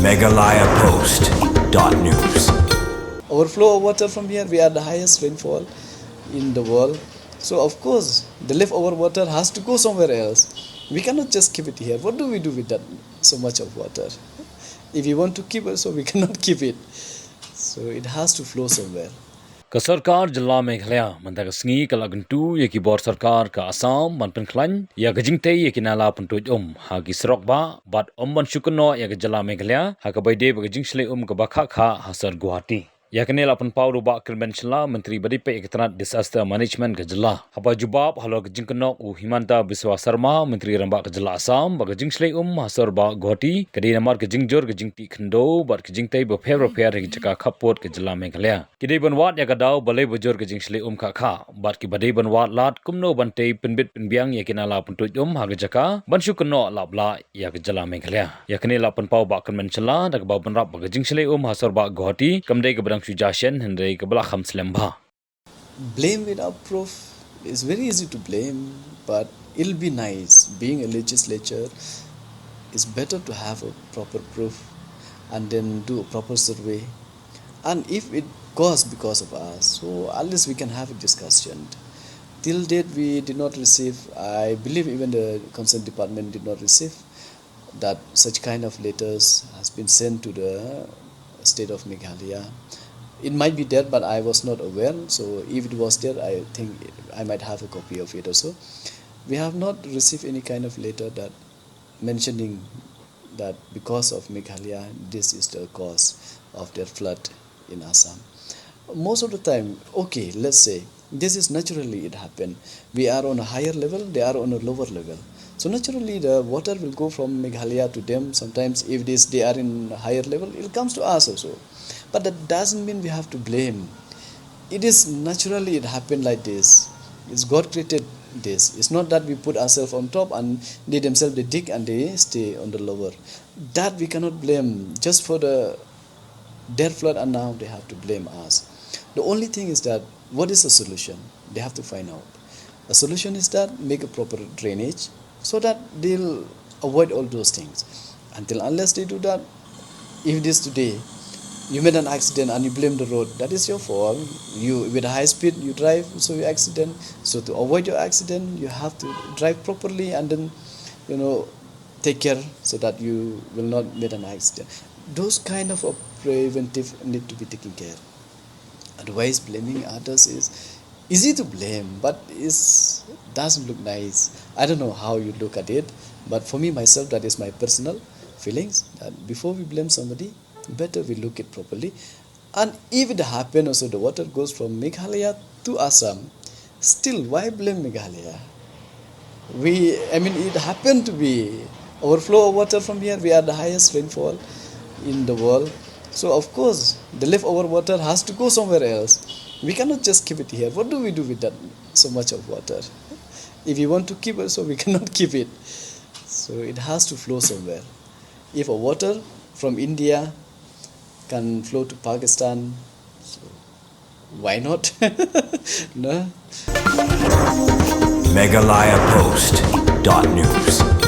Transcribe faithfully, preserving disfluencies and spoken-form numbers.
Meghalaya Post dot news. Overflow of water from here, we are the highest rainfall in the world. So of course, the leftover water has to go somewhere else. We cannot just keep it here. What do we do with that so much of water? If we want to keep it, so we cannot keep it. So it has to flow somewhere. Ka sorkar jylla Meghalaya mynta ka sngi ka la kyntu ïa ki bor sorkar ka Assam ban pynkhlaiñ ïa ka jingtei ïa ki nala pyntuid um ha ki surok bah bad ym ban shu kynnoh ïa ka jylla Meghalaya ha kaba ïadei bad ka jingshlei um kaba khah khah ha sor Guwahati. Ïa kane la pynpaw da u Bah Kyrmen Shylla, Myntri ba dei peit ïa ka tnat Disaster Management ka jylla. Haba jubab halor ka jingkynnoh u Himanta Biswa Sarma, Myntri Rangbah ka jylla Assam, ba ka jingshlei um ha sor bah Guwahati ka dei namar ka jingjur ka jingtih khyndew bad ka jingtei bapher bapher ha ki jaka khappud ka jylla Meghalaya. Ki dei ban wad ïa ka daw balei ba jur ka jingshlei um khah khah bad kiba dei ban wad lad kumno ban tei pynbit pynbiang ïa ki nala pyntuid um ha ka jaka ban shu kynnoh lap lah ïa ka jylla Meghalaya. Ïa kane la pynpaw u Bah Kyrmen Shylla da kaba bynrap ba ka jingshlei um ha sor bah Guwahati kam dei kaba dang shu jia shen hynrei kaba la kham slem bha. Blame without proof is very easy to blame, but it'll be nice. Being a legislature, it's better to have a proper proof and then do a proper survey. And if it caused because of us, so at least we can have a discussion. Till date, we did not receive, I believe even the concerned department did not receive that such kind of letters has been sent to the state of Meghalaya. It might be there, but I was not aware. So if it was there, I think I might have a copy of it also. We have not received any kind of letter that mentioning that because of Meghalaya, this is the cause of their flood in Assam. Most of the time, okay, let's say, this is naturally it happened. We are on a higher level, they are on a lower level. So naturally, the water will go from Meghalaya to them. Sometimes, if this, they are in higher level, it comes to us also. But that doesn't mean we have to blame. It is naturally it happened like this. It's God created this. It's not that we put ourselves on top and they themselves they dig and they stay on the lower. That we cannot blame just for the their flood, and now they have to blame us. The only thing is that what is the solution? They have to find out. The solution is that make a proper drainage so that they'll avoid all those things. Until unless they do that, if it is today, you made an accident and you blame the road, that is your fault. You, with a high speed, you drive, so you accident. So to avoid your accident, you have to drive properly and then, you know, take care so that you will not make an accident. Those kind of a preventive need to be taken care. Otherwise, blaming others is easy to blame, but it doesn't look nice. I don't know how you look at it, but for me myself, that is my personal feelings. That before we blame somebody, better we look it properly. And if it happens also, the water goes from Meghalaya to Assam, still why blame Meghalaya? We, I mean, it happened to be overflow of water from here. We are the highest rainfall in the world. So of course, the leftover water has to go somewhere else. We cannot just keep it here. What do we do with that so much of water? If we want to keep it, so we cannot keep it. So it has to flow somewhere. If a water from India can flow to Pakistan, so why not? No? Meghalaya Post dot news.